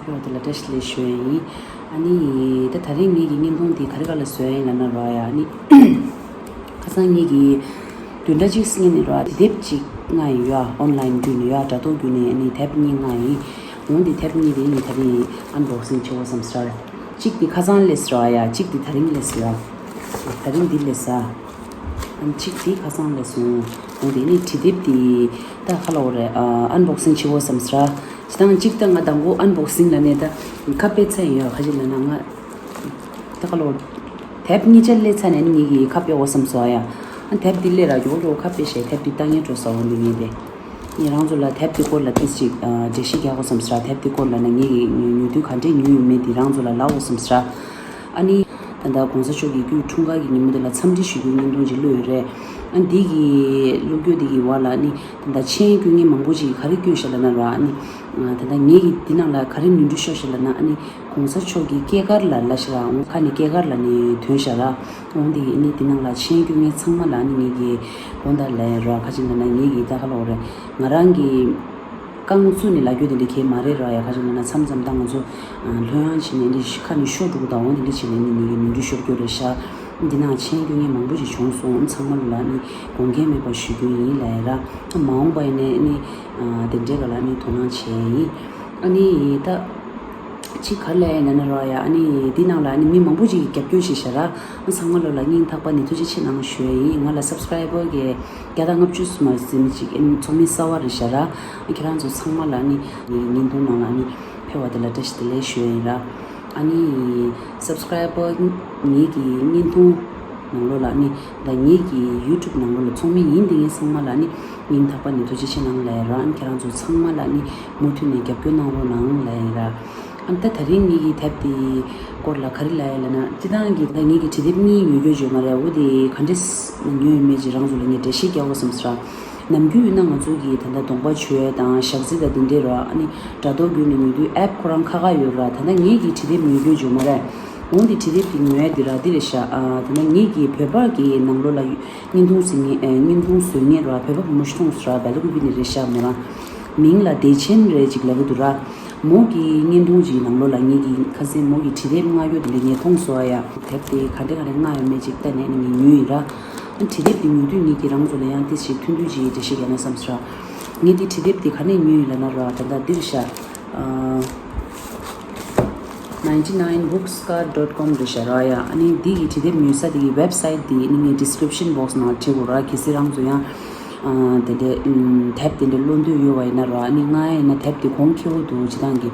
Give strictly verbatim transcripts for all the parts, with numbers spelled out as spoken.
ཡོད་དེ་ལ་བཀྲ་ཤིས་བདེ་ལེགས་ཞུ་ཡ་ཡིན། ཨ་ནི་ད་དེ་རིང་ངེད་ཀྱི་བརྙན་ཐུང་འདི་ག་རེ་ག་ལ་བཟོས་ཡིན་ལབ་ན་རོ་ཡ། ཨ་ནི་ཁ་སང་ངེད་ཀྱི་བདུན་ཕྲག་གཅིག་སྔོན་ནས་རོ་དེབ་དེབ་ཅིག་མངགས་ཡིན་ཡ། ཨོན་ལན་བརྒྱུད་ནས་ཡ། དྲ་ཐོག་བརྒྱུད་ནས། ཨ་ནི་དེབ་གཉིས་མངགས་ཡིན། འོང་དེ་དེབ་གཉིས་དེ་ངས་དེ་རིང་ཨན་བོག་སིང་བྱེད་དགོས་བསམ་སོང་ར། གཅིག་དེ་ཁ་སང་སླེབས་རོ་ཡ། གཅིག་དེ་དེ་རིང་སླེབས་ར། དེ་རིང་འདི་སླེབས་ས། ཨ་ནི་གཅིག་དེ་ཁ་སང་སླེབས་སོང་། འོང་དེ་ནི་བྲིས་དེབ་དེ་ད་ག་ལབ་དགོས་རེད། ཨ་ཨན་བོག་སིང་བྱེད་དགོས་བསམ་སོང་ར། ཅི་དང་གཅིག་ད་ང་དང་པོ་ཨན་བོག་སིང་ལབ་ནས་ད་ཁ་དཔེ་ཚར་ཡོད། ག་ཅི་ལབ་ན་ང་ད་ག་ལབ་དགོས། དེབ་གཉིས་ཆ་སླེབས་ཚར་ནས་ངེད་ཀྱིས་ཁ་དཔེ་དགོས་བསམ་སོང་ཡ། ཨ་དེབ་འདི་སླེབས་ར་མགྱོགས་མགྱོགས་ཁ་དཔེ་བྱས། དེབ་འདི་ལྟ་ངན་འགྲོ་ས། འོང་དེ་ངས་དེ་ངས་རང་ཚོ་ལ་དེབ་འདི་སྐོར་ལ་ཏིས་ཅིག་ཨ་འགྲེལ་བཤད་རྒྱག་དགོས་བསམ་སོང་ར། དེབ་འདི་སྐོར་ལ་ན་ངེད་ཀྱིས་ཉོ་ཉོ་དུས་ག་འདྲས་ཉོས་ཡོད་མེད་འདི་རང་ཚོ་ལ་ལབ་དགོས་བསམ་སོང་ར། ཨ་ནི་ད་ལྟ་གོང་ས་མཆོག་གི་སྐུའི་འཁྲུངས་སྐར་གྱི་ཉིན་མོ་དེ་ལ་འཚམས་འདྲི་ཞུ་རྒྱུའི་བརྙན་ཐུང་ཅིག་བླུགས་ཡོད་རེད། ཨ་འདི་གི་བླུགས་རྒྱུ་འདི་གི་བར་ལ་ཨ་ནི་ད་ལྟ་མཆན་སྐྱོན་མཁན་མང་པོ་ཅིག་གིས་ག་རེ་སྐྱོན་ཤག་ལབ་ན་ར། ཨ་ནི་ད་ལྟ་ངེད་ཀྱིས་འདི་ནང་ལ་ག་རེ་ནོར་འཁྲུལ་ཤོར་ཤག་ལབ་ན། ཨ་ནི་གོང་ས་མཆོག་གི་སྐྱེས་སྐར་ལ་ལབ་ཤག་ར། འོང་ཁ་ནས་སྐྱེས་སྐར་ལབ་ནས་ཐོན་ཤག་ར། འོང་དེ་ཨ་ནི་འདི་ནང་ལ་མཆན་སྐྱོན་མཁན་ཚང་མ་ལ་ཨ་ནི་ངེད་ཀྱིས་དགོངས་དག་ལབ་ཡ་ར། ག་ཅི་ལབ་ན་ངེད་ཀྱིས་ད་ག་ལབ་དགོས་རེད། ང་རང་གི་རྐང་བཙུགས་ནས་ལབ་རྒྱུ་དེ་འདྲ་གང་ཡང་མ་རེད་ར་ཡ། ག་ཅི་ལབ་ན་མཚམས་མཚམས་ད་ང་ཚོ་ལྷོད་ཡངས་བྱས་ནས་འདི་ཁ་ནས་ཤོར་འགྲོ་གི་འདུག་འོང་དེ་འདྲ་བྱས་ནས་ནི་ངེད་ཀྱི་ནོར་འཁྲུལ་ཤོར་རྒྱུ་རེད་ཤག་འདི་ནང་མཆན་སྐྱོན་མཁན་མང་པོ་ཞིག་བྱུང་སོང་། ཚང་མ་ལ་ནི་དགོངས་འགལ་མེད་པ་ཞུ་རྒྱུ་ཡིན་ལབ་ཡ་ར། མ་འོངས་པ་ཡིན་ནའི་ནི་དེ་འདྲའི་ག་ལ་ནི་དོ་སྣང་བྱས་ཡིན། ཨ་ནི་ད་ཅིག་ག་ལབ་ཡ་ཡིན་ན་ར་ཡ། ཨ་ནི་འདི་ནང་ལ་ནི་མི་མང་པོ་ཞིག་གིས་རྒྱབ་སྐྱོར་བྱས་ཤག་ར། ཚང་མ་ལོ་ལ་སྙིང་ཐག་པ་ནས་ཐུགས་རྗེ་ཆེ་གནང་ཞུ་ཡ་ཡིན། ང་ལ་སབ་སི་ཀ་རའི་བར་གི་བརྒྱ་དང་ལྔ་བཅུ་ཙམ་ཟིན་ཅིག་ཨ་ནི་ཚོགས་མི་གསར་བ་རེད་ཤག་ར། ཁྱེད་རང་ཚོ་ཚང་མ་ལ་ནི་ངའི་བརྙན་ཐུང་ནང་ལ་ནི་ཕེབས་པ་དེ་ལ་བཀྲ་ཤིས་བདེ་ལེགས་ཞུ་ཡ་ཡིན་ར། ཨ་ནི་སབ་སི་ཀ་རའི་བར་ངེད་ཀྱི་བརྙན་ཐུང་ནང་ལོགས་ལ་ནི་ད་ངེད་ཀྱི་ཡུ་ཊུབ་ནང་ལོགས་ལ་ཚོགས་མི་ཡིན་དེ་ངས་ཚང་མ་ལ་ནི་སྙིང་ཐག་པ་ནས་ཐུགས་རྗེ་ཆེ་གནང་ལབ་ཡ་ར། ཨ་ནི་ཁྱེད་རང་ཚོ་ཚང་མ་ལ་ནི་མུ་མཐུད་ནས་རྒྱབ་སྐྱོར་གནང་རོགས་གནང་ལབ་ཡ་ར། ཨ་ནི་ད་དེ་རིང་ངེད་ཀྱི་དེབ་དེའི་སྐོར་ལ་ག་རེ་ལབ་ཡ་ལབ་ན། སྤྱིར་བཏང་གི་ད་ངེད་ཀྱི་བྲིས་དེབ་གཉིས་ཉོ་རྒྱུ་བྱུང་མ་རེད། འོ་དེ་ག་འདྲས་ཉོས་ཡོད་མེད་ཅིག་རང་ཚོ་ལ་ངས་འགྲེལ་བཤད་རྒྱག་དགོས་བསམ་སོང་ར། ནམ་རྒྱུན་ཡིན་ན་ང་ཚོ་གི་ད་ལྟ་གདོང་པ་བྱོས་དང་ཞག་རྩི་དང་དེ་འདྲས་ར། ཨ་ནི་དྲ་ཐོག་བརྒྱུད་ནས་ཉོ་དུས་ཨེབ་ཁོ་རང་ཁག་ཁག་ཡོད་ར། ད་ལྟ་ངེད་ཀྱི་བྲིས་དེབ་ཉོ་རྒྱུ་བྱུང་མ་རེད། འོང་དེ་བྲིས་དེབ་དེ་ཉོ་ཡ་དེ་ར་འདི་རེད་ཤག་ཨ་ད་ལྟ་ངེད་ཀྱི་བོད་པ་གི་ནང་ལོགས་ལ་བརྙན་ཐུང་གཟིགས་མཁན་ཨ་བརྙན་ཐུང་བཟོ་མཁན་ར། བོད་པ་བུ་མོ་ཞིག་མཐོང་སོང་ར། བེ་ལ་ཀུ་པི་ནས་རེད་ཤག་མོ་རང་མིང་ལ་བདེ་ཆེན་རེད་ཅིག་ལབ་ཀྱི་འདུག་ར། མོ་གི་བརྙན་ཐུང་ཅིག་ནང་ལོགས་ལ་ངེད་ཀྱི་ཁ་སང་མོ་གི་བྲིས་དེབ་མངགས་རྒྱུ་དེ་འདྲ་ངས་མཐོང་སོང་ཨ་ཡ། དེབ་དེ་ག་འདྲ་ག་འདྲ་མངགས་ཡོད་མེད་ཅིག་ལྟ་ནས་ནི་ངས་ཉོས་ཡིན་ར། བྲིས་དེབ་དེ་ཉོ་དུས་ངེད་ཀྱིས་རང་ཚོ་ལ་ཡང་ཏོག་ཙམ་ཐུང་ཐུང་ཅིག་འགྲེལ་བཤད་རྒྱག་ན་བསམ་སོང་ར། ངས་དེ་བྲིས་དེབ་དེ་ག་ནས་ཉོས་ཡིན་ལབ་ན་ར། ད་ལྟ་འདིར་ཤག་ཨ་ninety nine books cart dot com རེད་ཤག་ར་ཡ། ཨ་ནི་འདི་གི་བྲིས་དེབ་ཉོ་ས་དེ་གི་ཝེབ་སའིཊ་དེ་ནི་ངས་ཌི་སི་ཀི་རིབ་ཤན་བོག་སི་ནང་བྲིས་དགོས་ར། གལ་སྲིད་རང་ཚོ་ཡང་ཨ་དེ་འདྲའི་ཨམ་དེབ་དེ་འདྲ་ཀློག་འདོད་ཡོད་པ་ཡིན་ན་ར། ཨ་ནི་ང་ཡིན་ན་དེབ་དེ་གོང་ཁེ་པོ་འདུག་སྤྱིར་བཏང་གི།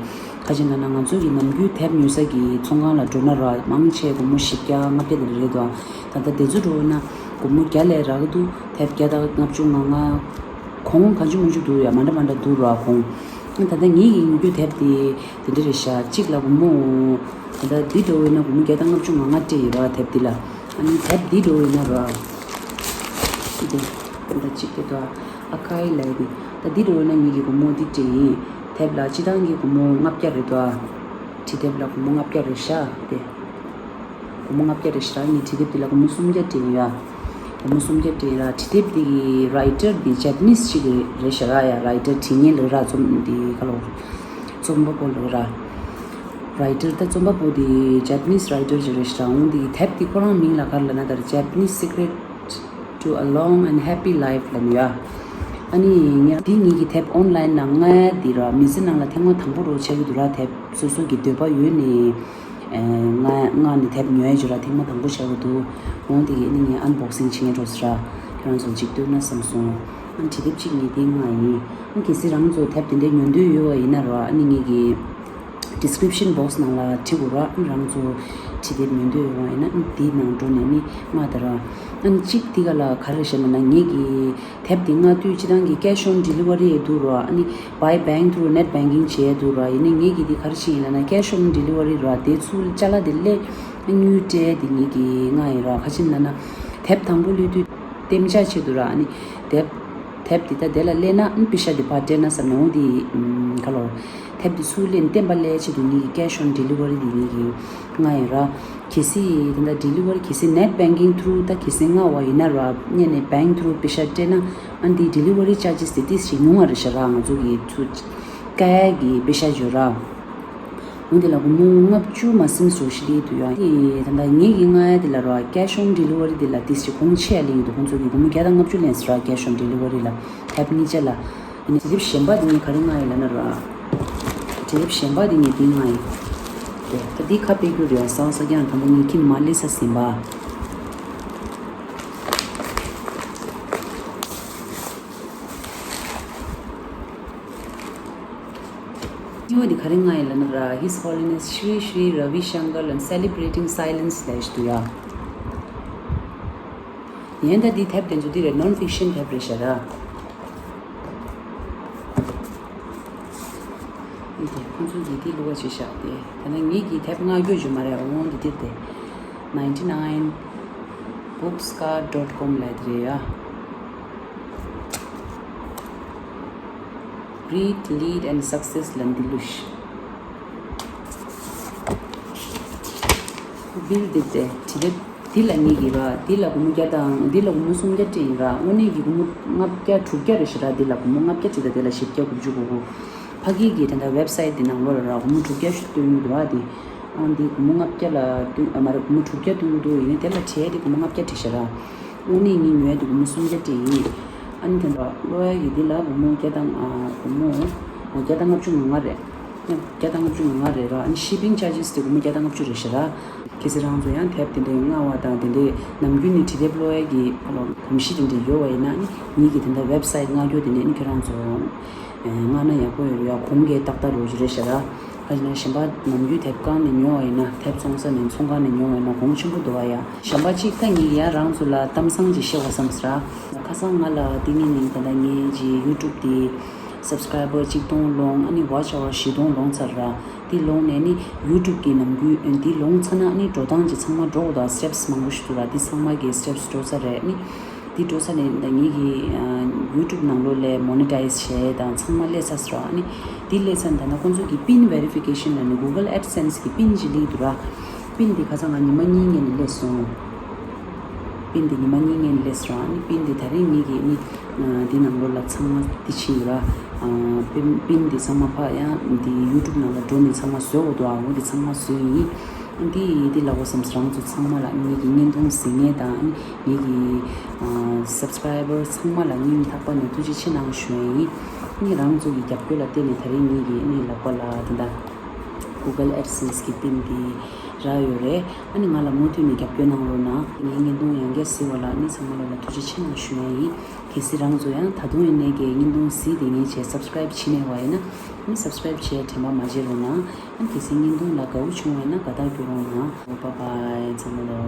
ག་ཅི་ལབ་ན་ང་ཚོ་གི་ནམ་རྒྱུན་དེབ་ཉོ་ས་གི་ཚོང་ཁང་ལ་འགྲོ་ན་ར། མང་ཆེ་སྒོར་མོ་བཞི་བརྒྱ་ལྔ་བརྒྱ་དེ་འདྲ་རེད་དོ། ད་ལྟ་དེ་ཚོ་འགྲོ་ན་སྒོར་མོ་བརྒྱ་ལས་རག་གི་འདུག་དེབ་བརྒྱ་དང་ལྔ་བཅུ་ང་ལྔ། གོང་གང་བྱུང་མང་བྱུང་འདུག་ཡ། མ་འདྲ་མ་འདྲ་འདུག་ར་གོང་། ད་ལྟ་ངེད་ཀྱི་ཉོ་རྒྱུ་དེབ་དེ་དེ་འདྲ་རེད་ཤག་གཅིག་ལ་སྒོར་མོ། ད་ལྟ་འདི་འདྲ་བོ་ཡིན་ན་སྒོར་མོ་བརྒྱ་དང་ལྔ་བཅུ་ང་ལྔ་སྤྲད་ཡོད་ར་དེབ་འདི་ལ། ཨ་ནི་དེབ་འདི་འདྲ་བོ་ཡིན་ན་ར། འདི་ད་ལྟ་གཅིག་དེ་དོ། ཨ་ཁའི་ལབ་ཡ་དེ། ད་འདི་འདྲ་བོ་ཡིན་ན་ངེད་ཀྱི་སྒོར་མོ་འདི་སྤྲད་ཡིན། དེབ་ལ་སྤྱིར་བཏང་གི་སྒོར་མོ་ལྔ་བརྒྱ་རེད་དོ། བྲིས་དེབ་ལ་སྒོར་མོ་ལྔ་བརྒྱ་རེད་ཤག་དེ། སྒོར་མོ་ལྔ་བརྒྱ་རེད་ཤག་ངས་བྲིས་དེབ་དེ་ལ་སྒོར་མོ་སུམ་བརྒྱ་སྤྲད་ཡོད། སྒོར་མོ་སུམ་བརྒྱ་སྤྲད་ཡོད་ར། བྲིས་དེབ་དེ་གི་རའི་ཊར་དེ་ཇེ་པ་ནིས་ཅིག་རེད་ཤག་ར་ཡ། རའི་ཊར་བྲིས་མཁན་ལབ་ར། རྩོམ་དེ་ག་ལབ། རྩོམ་པ་པོ་ལབ་ར། རའི་ཊར་ད་རྩོམ་པ་པོ་དེ་ཇེ་པ་ནིས་རའི་ཊར་ཅིག་རེད་ཤག་འོང་དེ་གི་དེབ་དེ་ཁོ་རང་མིང་ལ་ག་རེ་ལབ་ན་ད་Japanese Secret to a Long and Happy Life ལབ་ཡོད། ཨ་ནི་ངས་འདི་ངེད་ཀྱི་དེབ་ཨོན་ལན་ནང་མངགས་ཡ་དེ་ར། མི་ཚེ་ནང་ལ་ཐེངས་མ་དང་པོ་རུ་ཆགས་ཀྱི་འདུག་ར། དེབ་སོ་སོ་གི་འདོད་པ་ཡོད་ནི། ཨེ་མངགས་མངགས་ནས་དེབ་ཉོ་ཡ་ཅིག་ར་ཐེངས་མ་དང་པོ་ཆགས་ཀྱི་འདུག་འོང་དེ་གི་ཨ་ནི་ངས་ཨན་བོག་སིང་བྱེད་མཁན་འགྲོ་ཟེར་ར། ཁྱེད་རང་ཚོ་ཅིག་ལྟོས་ན་བསམ་སོང་། ཨ་ནི་བྲིས་དེབ་ཅིག་ངས་དེ་མངགས་ཡིན། ཨ་ནི་གལ་སྲིད་རང་ཚོ་དེབ་དེ་འདྲ་ཉོ་འདོད་ཡོད་པ་ཡིན་ན་ར། ཨ་ནི་ངེད་ཀྱི་ཌི་སི་ཀི་རིབ་ཤན་བོག་སི་ནང་ལ་བྲིས་དགོས་ར། ཨ་ནི་རང་ཚོ་བྲིས་དེབ་ཉོ་འདོད་ཡོད་པ་ཡིན་ན་ཨ་ནི་དེའི་ནང་འགྲོ་ནས་ནི་མངགས་དང་ར། ཨ་ནི་གཅིག་དེ་ག་ལ་ག་རེ་བཤད་ན་ན་ངེད་ཀྱི་དེབ་དེ་མངགས་དུས་སྤྱིར་བཏང་གི་cash on delivery ཡས་འདུག་ར། ཨ་ནི་by bank through net banking བྱས་འདུག་ར། ཡིན་ནའི་ངེད་ཀྱི་དེ་ག་རེ་བྱས་ཡིན་ལབ་ན་cash on delivery ར། དེ་ཚུར་ཅ་ལག་དེ་སླེབས་དངུལ་སྤྲད་དེ་ངེད་ཀྱི་མངགས་ཡིན་ར། ག་ཅི་ལབ་ན་དེབ་དང་པོ་སླེབས་དུས་གཏན་འཇགས་བྱས་འདུག་ར། ཨ་ནི་དེབ་དེབ་དེ་ད་དེ་ལ་སླེབས་ན་ཨ་ནི་པེ་ཤ་དེ་ཕར་སྤྲད་ན་བསམ་ནས་འོང་དེ་ག་ལོ། དེབ་དེ་ཚུར་སླེབས་ནས་བརྟན་པ་སླེབས་ཆེད་དུ་ངེད་ཀྱི་cash on delivery དེ་ངེད་ཀྱི་མངགས་ཡིན་ར། གལ་སྲིད་དེ་འདྲ་delivery གལ་སྲིད་net banking through ད་གལ་སྲིད་མངགས་པ་ཡིན་ན་ར། སྔོན་ནས་bank through པེ་ཤ་སྤྲད་ན་ཨ་ནི་དེ་delivery charges དེ་ཏོག་ཙམ་ཉུང་བ་རེད་ཤག་ར། ང་ཚོ་གི་ཚུར་བཀག་ཡ་གི་པེ་ཤ་ཡོད་ར། འོ་དེ་ལ་སྒོར་མོ་ལྔ་བཅུ་མ་ཟིན་བཟོ་ཞིག་ལས་འདུག་ཡ། དེ་ད་ལྟ་ངེད་ཀྱི་ང་ཡ་དེ་ལ་ར་cash on delivery དེ་ལ་ཏིས་ཅིག་གོང་ཆེ་ཡ་ལེན་གྱི་འདུག་ཁོང་ཚོ་གི་སྒོར་མོ་བརྒྱ་དང་ལྔ་བཅུ་ལེན་སྲིད་ར། cash on delivery ལ་ཐེབས་གཉིས་ཆ་ལ། ཡིན་ན་དེ་ཐེབས་གཞན་པ་དེ་ངས་ག་རེ་མངགས་ཡིན་ལབ་ན་ར། དེ་ཐེབས་གཞན་པ་དེ་ངས་དེ་མངགས་ཡིན། དེ་ད་དེ་ཁ་ཕྱེ་རྒྱུ་རེད་ཡ། ས་ས་ཀྱང་ད་ལྟ་ངས་ཁྱི་ནི་མ་ལས་ས་ཟིན་པ། སྤྱི་བོ་འདི་ག་རེ་མངགས་ཡིན་ལབ་ན་ར། His Holiness Shri Shri Ravi Shankar and Celebrating Silence ལབ་ཞིག་འདུག་ཡ། ཡིན་ད་འདི་དེབ་དེ་ཚོ་འདི་རེད། non fiction དེབ་རེད་ཤག་ར། འདི་དེ་ཁོང་ཚོ་འདི་འདི་བླུགས་པ་བྱས་ཤག་དེ། ད་ནི་ངེད་ཀྱི་དེབ་མངགས་རྒྱུ་ཅིག་མ་རེད། འོང་འདི་འདི་དེ། ninety nine bookstore dot com ལབ་དེ་རེད་ཡ། Read, Lead and Success ལ་འདི་ལུས། བིལ་འདི་སྟེ་དྲི་དེབ་འདི་ལ་ངེད་ཀྱི་ར། འདི་ལ་སྒོར་མོ་བརྒྱ་དང་འདི་ལ་སྒོར་མོ་སུམ་བརྒྱ་སྤྲད་ཡིན་ར། དངོས་གནས་ཀྱི་སྒོར་མོ་ལྔ་བརྒྱ་དྲུག་བརྒྱ་རེད་ཤག་ར། འདི་ལ་སྒོར་མོ་ལྔ་བརྒྱ་ཅིག་དང་དེ་ལ་བཞི་བརྒྱ་དགུ་བཅུ་གོ་དགུ། ཕ་གི་གི་དེ་འདྲ་ཝེབ་སའིཊ་འདི་ནང་ལོགས་ལ་ར་སྒོར་མོ་དྲུག་བརྒྱ་ཞིག་བཏོན་ཡོང་འདུག་ཨ། འདི་ཨ་འདི་སྒོར་མོ་ལྔ་བརྒྱ་ལ་བཏོན་ཨ་མ་རེད། སྒོར་མོ་དྲུག་བརྒྱ་བཏོན་གྱི་འདུག་ཡིན་ནའི་དེ་ལ་བྲལ་ཏེ་སྒོར་མོ་ལྔ་བརྒྱ་སྤྲད་ཤག་ར། དངོས་གནས་ངས་ཉོས་དེ་སྒོར་མོ་སུམ་བརྒྱ་སྤྲད་ཡིན། ཨ་ནི་དེ་འདྲ་ཀློག་ཡ་གི་འདི་ལ་སྒོར་མོ་བརྒྱ་དང་ཨ་སྒོར་མོ་བརྒྱ་དང་ལྔ་བཅུ་ང་ལྔ་རེད། བརྒྱ་དང་ལྔ་བཅུ་ང་ལྔ་རེད་ར། ཨ་ནི་shipping charges དེ་སྒོར་མོ་བརྒྱ་དང་ལྔ་བཅུ་རེད་ཤག་ར། གལ་སྲིད་རང་ཚོ་ཡང་དེབ་དེ་འདྲའི་མངགས་པ་དང་དེ་འདྲའི་ནམ་རྒྱུན་ནས་དྲི་དེབ་ཀློག་ཡ་གི་གོམས་གཤིས་དེ་འདྲ་ཡོད་པ་ཡིན་ན། ཨ་ནི་ངེད་ཀྱི་དེ་འདྲ་ཝེབ་སའིཊ་མངགས་རྒྱུ་དེ་ནས་ཨ་ནི་ཁྱེད་རང་ཚོ་མངགས་ན་ཡག་པོ་ཡོད་རེད་ཡ། གོང་གི་ཏག་ཏག་རོ་ཞིག་རེད་ཤག་ར། ཨ་ནི་གཞན་པ་ནམ་རྒྱུན་དེབ་ཁང་ནས་ཉོ་བ་ཡིན་ན། དེབ་བཙོང་ས་ནས་ཚོང་ཁང་ནས་ཉོ་བ་ཡིན་ན་གོང་ཆེན་པོ་འདུག་བ་ཡ། གཞན་པ་གཅིག་ད་ངས་ཡང་རང་ཚོ་ལ་གཏམ་བཟང་ཅིག་བཤད་དགོས་བསམ་སོང་ར། ཁ་སང་ང་ལ་འདི་ངེད་ནས་ད་ལྟ་ངའི་གི་YouTube དེ་subscriber གཅིག་སྟོང་ལོངས། ཨ་ནི་watch hour བཞི་སྟོང་ལོངས་ཚར་ར། འདི་ལོངས་ནས་ནི་YouTube གི་ནམ་རྒྱུན་འདི་ལོངས་ཚར་ན་ནི་འགྲོ་སྟངས་ཅིག་ཚང་མ་འགྲོ་དགོས་ད། steps མང་པོ་ཞིག་འདུག་ར། འདི་ཚང་མ་གི་steps འགྲོ་ཚར་རེད། ནི་འདི་འགྲོ་ས་ནས་ད་ངེད་ཀྱི་YouTube ནང་ལོགས་ལ་monetize བྱས་དང་ཚང་མ་སླེབས་ཚར་སོང་ར། ནི་འདི་སླེབས་ཚར་ནས་ད་ལྟ་ཁོང་ཚོ་གི་pin verification ལ་ནི་Google AdSense གི་pin ཅིག་སླེབས་འདུག་ར། pin འདི་ཁ་སང་ང་ཉི་མ་གཉིས་སྔོན་ནས་སླེབས་སོང་། pin འདི་ཉི་མ་གཉིས་སྔོན་ནས་སླེབས་སོང་ར། ནི་pin འདི་ད་རིང་ངེད་ཀྱི་ནི་འདི་ནང་ལོགས་ལ་ཚང་མ་འདི་ཕྱིན་ཡོད་ར། pin pin འདི་ཚང་མ་ཕར་ཡང་འདི་YouTube ནང་ལ་འགྲོ་ནས་ཚང་མ་བཟོ་དགོས་འདུག་ཨ། འོ་འདི་ཚང་མ་བཟོས་ཡིན། འདི་འདི་ལབ་དགོས་བསམ་སོང་། རང་ཚོ་ཚང་མ་ལ་ངེད་ཀྱི་བརྙན་ཐུང་གཟིགས་མཁན་དང་ངེད་ཀྱི་subscriber ཚང་མ་ལ་སྙིང་ཐག་པ་ནས་ཐུགས་རྗེ་ཆེ་གནང་ཞུ་ཡ་ཡིན། ནི་རང་ཚོ་གི་རྒྱབ་སྐྱོར་ལ་བརྟེན་ནས་ད་རིང་ངེད་ཀྱི་ནི་ལག་པ་ལ་དེ་འདྲ་Google AdSense གི་pin འདི་རག་ཡོད་རེད། ཨ་ནི་ང་ལ་མུ་མཐུད་ནས་རྒྱབ་སྐྱོར་གནང་རོགས་གནང་། ངའི་བརྙན་ཐུང་ཡང་བསྐྱར་གཟིགས་པ་ལ་ནི་ཚང་མ་ལོ་ལ་ཐུགས་རྗེ་ཆེ་གནང་ཞུ་ཡ་ཡིན། གལ་སྲིད་རང་ཚོ་ཡང་ད་དུང་ཡིན་ནའི་གི་བརྙན་ཐུང་གཟིགས་བསྡད་མཁན་བྱས་subscribe བྱས་མེད་པ་ཡིན་ན་ནི་subscribe བྱས་དྲན་པ་མ་བརྗེད་རོགས་གནང་། ཨ་ནི་གལ་སྲིད་བརྙན་ཐུང་ལ་དགའ་བོ་བྱུང་བ་ཡིན་ན་དགའ་རྟགས་སྐྱོན་རོགས་གནང་། bye bye ཚང་མ་ལོ།